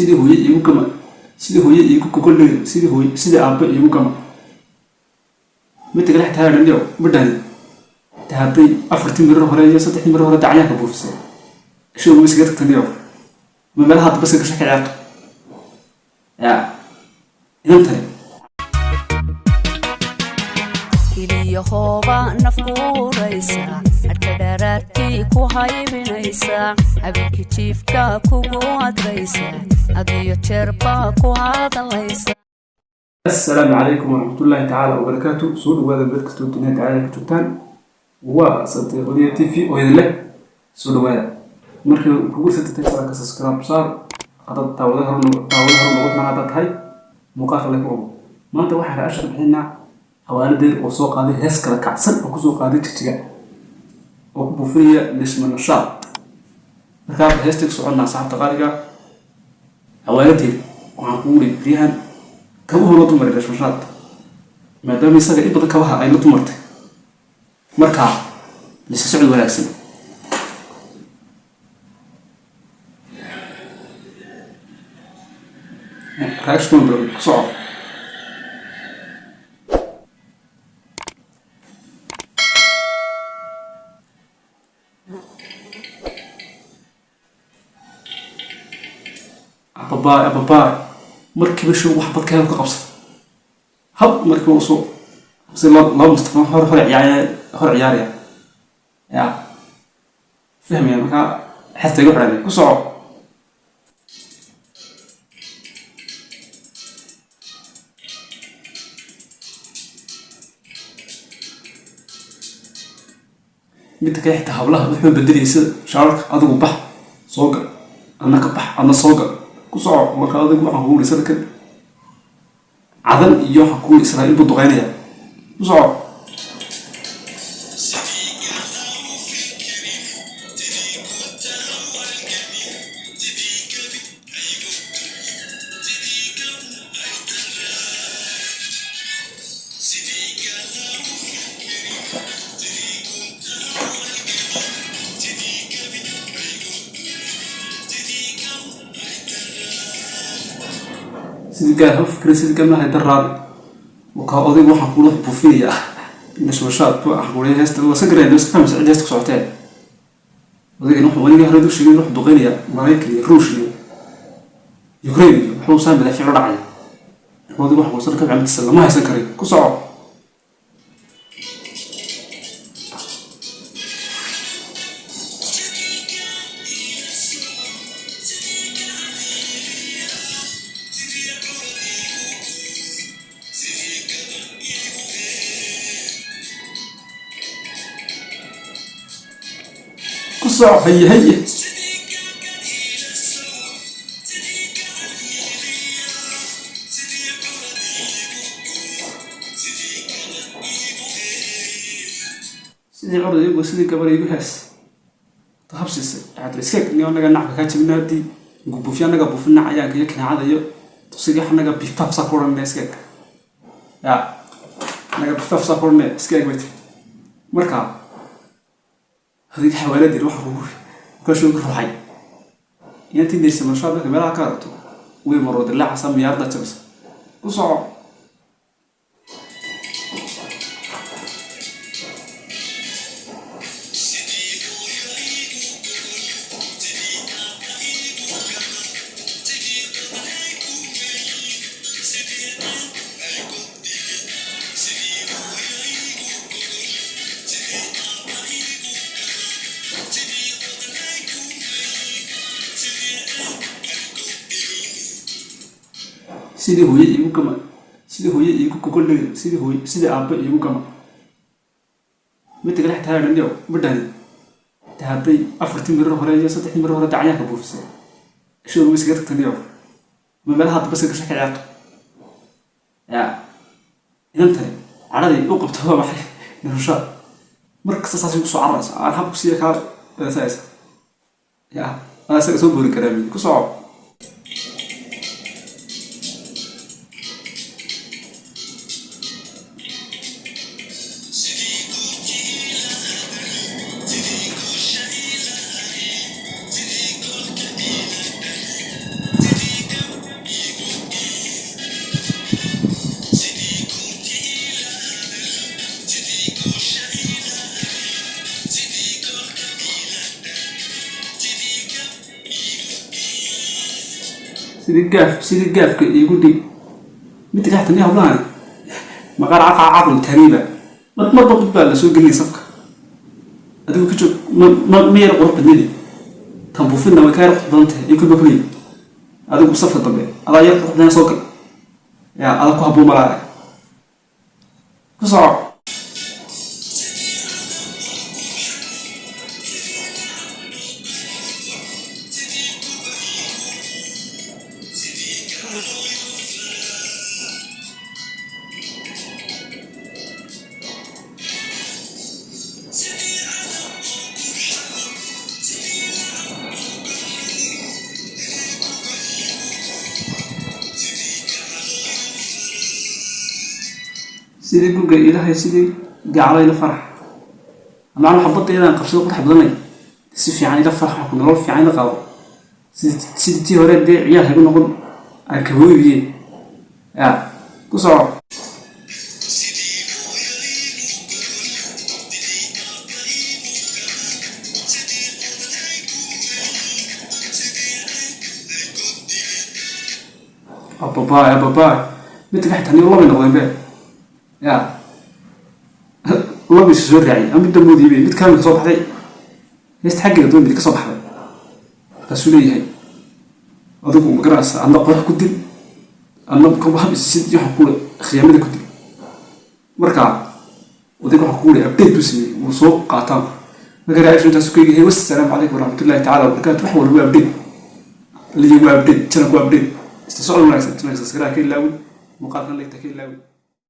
Sidii hooyo iigu gama, sidii hooyo iigu gogoldhig, sidii hooyo, sidii aabbe iigu gama. Midda kale xitaa dhanyo midhani xitaa hadday afartii mirar hore iyo saddexdii mirar hore dacyaanka buufisay, ishagu iskaga tagtaniyo ma meelaha baska gasha ka ciyaarto ya inantani. Iliyahooba nafkuuraysa, hadhka dharaartii ku haybinaysa, habeenkii jiifka kugu adraysa, adiyo jeerbaa ku hadalaysa. Asalaamu calaykum waraxmatullaahi tacaala wabarakaatu. Soo dhawaada meel kastoo dunida dacalada ka joogtaan. Waa Sadiiqliya TV oo idin leh soo dhawaada. Markii kugu satay channelka subscribe saar, haddaad daawada hore daawada hore noogu xiran haddaad tahay, muuqaalka like ugu. Maanta waxaan reaction bixinaa xawaaladeed oo soo qaaday hees kala kacsan oo kusoo qaaday Jigjiga oo ku buufinaya Nishma Nashaad. Markaa heesta ku soconnaa, saxabta qaaliga. Xawaaladeed waxaan kugu uri riyahan kabuhu la dumaray Nishma Nashaad, maadaama isaga in badan kabaha ay la dumartay. Markaa lisa socod wanaagsan. Reaction ku soco. Ababaay, ababaay, markiiba show wax badka ka qabsada hab markiiba usoo si laba Mustafa hor hor ciyaaraya, hor ciyaaraya ya fahmaya. Markaa xerta igu xidhan ku soco. Midda kale xitaa hablaha wuxuu bedelayay sida shaararka: adigu bax, soo gal, adna ka bax, adna soo gal. Ku soco. Marka adigu waxaan kugu uri sanadkan Cadan iyo waxaan kugu Israa'iil buu duqeynaya. Ku soco. Sidii gaar ha u fikrin, sidii gamnahay daraad. Wakaa odaygu waxaan kula buufinayaa Nashmashaad. Waxaan kuleeyahay heesta waa iska garaya, iska fahmaysa cid heesta ku socotee. Odaygan wuxuu wanigii hore u sheegay wuxuu duqeynaya Maraykan iyo Ruush iyo Ukraine iyo wuxuu saa madaafiic la dhacaya. Marka odaygu waxaan kuusan ka ficmatiisa lama haysan karin. Ku soco. Ku soco. Haye, haye. Sidii curad igu, sidii gabar igu hees habsiisay waxaad iska ni anaga nacka kaa jabina haddii buufiya anaga buufina cayaanka iyo kanaacada iyo tusiga anaga bifaaf saa ku odhanaya iska eg ya anaga bifaaf saa ku odhanaya iska eg bay tiri. Marka adiga xawaaladeen waxa kugu markaasuu ka ruxay inantii Neysa Marshaad. Marka meelaha ka aragto way maroo dilaacasa, miyaarda jabisa. Ku soco. Sidii hooyo iigu gama, sidii hooyo iigu gogoldhig, sidii hooyo, sidii aabbe iigu gama. Midda kale xitaa dhanyo midhani xitaa hadday afartii mirar hore iyo saddexdii mirar hore dacyaanka buufisay, ishagu iskaga tagtaniyo ma meelaha baska gasha ka ciyaarto ya inantani cadhadii u qabto waa maxay nolosha? Mar kasta saasay kusoo cararaysa aan habku siiya kaa eesaysa ya anaa isaga soo boori karaa miyi. Ku soco. Sidii gaaf, sidii gaafka iigu dhig. Midda kaxta niyo hablahani maqaar caqa caqli taaniiba mar marba mid baa lasoo gelinaya safka. Adigu ka joog, ma yar qurux badnidi, tan buufinna way ka yar qurux badan tahay iyo kulba kuley. Adigu safka dambe adaa yar qurux badan, soo gal yaa adaa ku habboon malaa, ku soco. Sidii guga ilahay, sidii gacalo ila farax. Macna xabadda inaan qabsado qurux badanay, si fiican ila farax, ku nolol fiican ila qaado, sidii tii hore dee ciyaal hagu noqon aan kaboobiye ya ku soco. Ababaay, ababaay, midka xitaa niyo labay noqdeen be ya laba isu soo raaciyay ama midda moodiibe mid kalena kasoo baxday heesta xaggeeda doon mid ka soo baxday. Markaasuu leeyahay adigu ma garanaysa, adna qorax ku dil, adna hab isisid, waxaan ku khiyaamada ku dil. Marka odayga waxaan ku uri update buu sameeyey, wuu soo qaataan. Marka reaction intaas ku eegyahay. Wassalaamu calaykum waraxmatullahi tacaala wabarakaatu. Wax walba waa update, liyo waa update, channelku waa update. Isla socod wanaagsan, channelka subscribe ka ilaawin, muuqaalkan like-ta ka ilaawin.